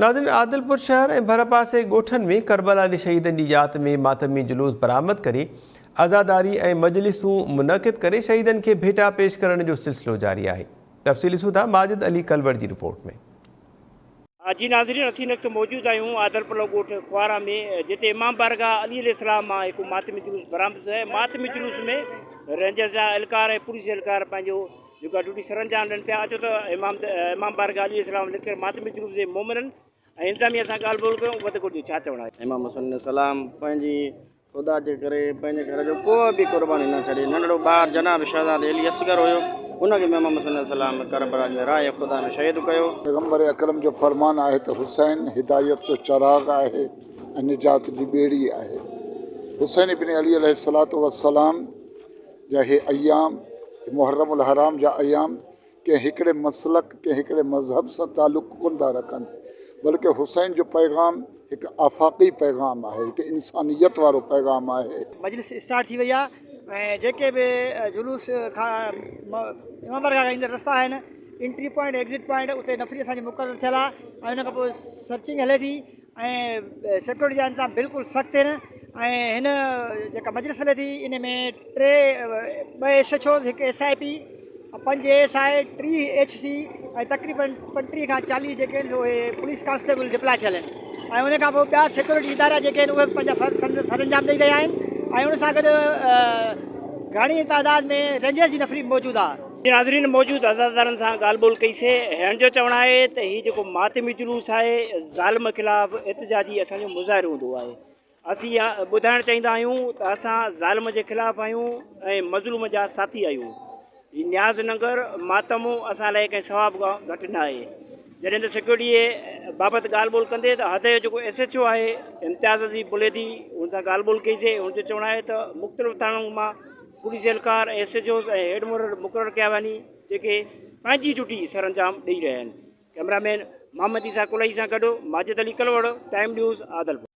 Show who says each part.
Speaker 1: ناظرين عادلپور شهر ۽ ڀرپاسي ڳوٺن ۾ ڪربلا جي شهيدن جي ياد ۾ ماتمي جلوس برآمد ڪري عزاداري ۽ مجلسون منعقد ڪري شهيدن کي ڀيٽا پيش ڪرڻ جو سلسلو جاري آهي تفصيل ڏسون ٿا ماجد علي ڪلوڙ جي رپورٽ ۾.
Speaker 2: جي ناظرين اسين هن وقت موجود آهيون عادلپور ڳوٺ خوارا ۾ جتي امام بارگاهه علي عليه السلام مان هڪ ماتمي جلوس برآمد ٿيو آهي ماتمي جلوس ۾ رينجرز جا اهلڪار ۽ پوليس اهلڪار پنهنجو جيڪا ڊيوٽي سرانجام ڏين پيا اچو ته امام امام بارگاهه علي السلام لکيل ماتمي جلوس جي مومنن ۽ انتظاميه سان ڳالهه ٻولهه ڪيون وڌ گهرجي ڇا چوڻ آهي.
Speaker 3: امام حسن عليه السلام پنهنجي خدا جي ڪري پنهنجي گهر جو ڪو به قرباني نه ڇڏي ننڍڙو ٻار جناب شهزادي علي اصغر هيو ان کي به امام حسن عليه السلام ڪربلا ۾ راهه خدا ۾ شهيد ڪيو.
Speaker 4: پيغمبر اڪرم جو فرمان آهي ته حسين هدايت جو چراغ آهي ۽ نجات جي ٻيڙي آهي. حسين ابن علي عليه الصلوة والسلام جا هي ايام، هي محرم الحرام جا ايام ڪنهن هڪڙي مسلڪ، ڪنهن هڪڙي مذهب سان تعلق ڪونه ٿا رکن، بلڪه حسين جو پيغام هڪ آفاقي پيغام آهي، هڪ انسانيت وارو پيغام آهي.
Speaker 5: مجلس اسٽارٽ ٿي وئي آهي ۽ جيڪي به جلوس کان امام بارگاهه کان ايندڙ رستا آهن انٽري پوائنٽ ايگزٽ پوائنٽ اتي نفري اسان جي مقرر ٿيل آهي ۽ ان کان پوء سرچنگ هلي ٿي ۽ سيڪيورٽي جا انتظام بلڪل سخت آهن ۽ هن جيڪا مجلس هلي ٿي ان ۾ ٽي ٻه ايس ايڇ اوز هڪ ايس I P پنج اي ايس I 30 H C ۽ تقريبن 35 کان 40 جيڪي آهن سو اهي پوليس ڪانسٽيبل ڊپلاء ٿيل آهن ۽ ان کان پوء ٻيا سيڪيورٽي ادارا جيڪي آهن اهي به پنهنجا فرض سر انجام ڏئي رهيا آهن ۽ ان سان گڏ گهڻي تعداد ۾ رينجرز جي نفري به موجود آهي.
Speaker 2: ناظرين موجود عزادارن سان ڳالهه ٻولهه ڪئي سي هنن جو چوڻ آهي ته هي جيڪو ماتمي جلوس آهي ظالم خلاف احتجاجي اسان جو مظاهرو هوندو آهي اسين اها ٻڌائڻ چاهيندا آهيون ته اسان ظالم جي خلاف آهيون ۽ مظلوم جا ساٿي آهيون هي نياز ننگر ماتم اسان لاء ڪنهن ثواب کان گهٽ نه آهي جڏهن ته سيڪيورٽي بابت ڳالهه ٻولهه ڪندي ته حد جو جيڪو ايس ايڇ او آهي امتياز عزيز بليدي ان سان ڳالهه ٻولهه ڪئي سي هن جو چوڻ آهي ته مختلف ٿاڻن مان پوليس اهلڪار، ايس ايڇ اوز ۽ هيڊ مورر مقرر ڪيا ويا آهن جيڪي پنهنجي ڊيوٽي سرانجام ڏئي رهيا آهن. ڪئميرا مين محمد عيسيٰ ڪلهي سان گڏ ماجد علي ڪلوڙ، ٽائيم نيوز، عادلپور.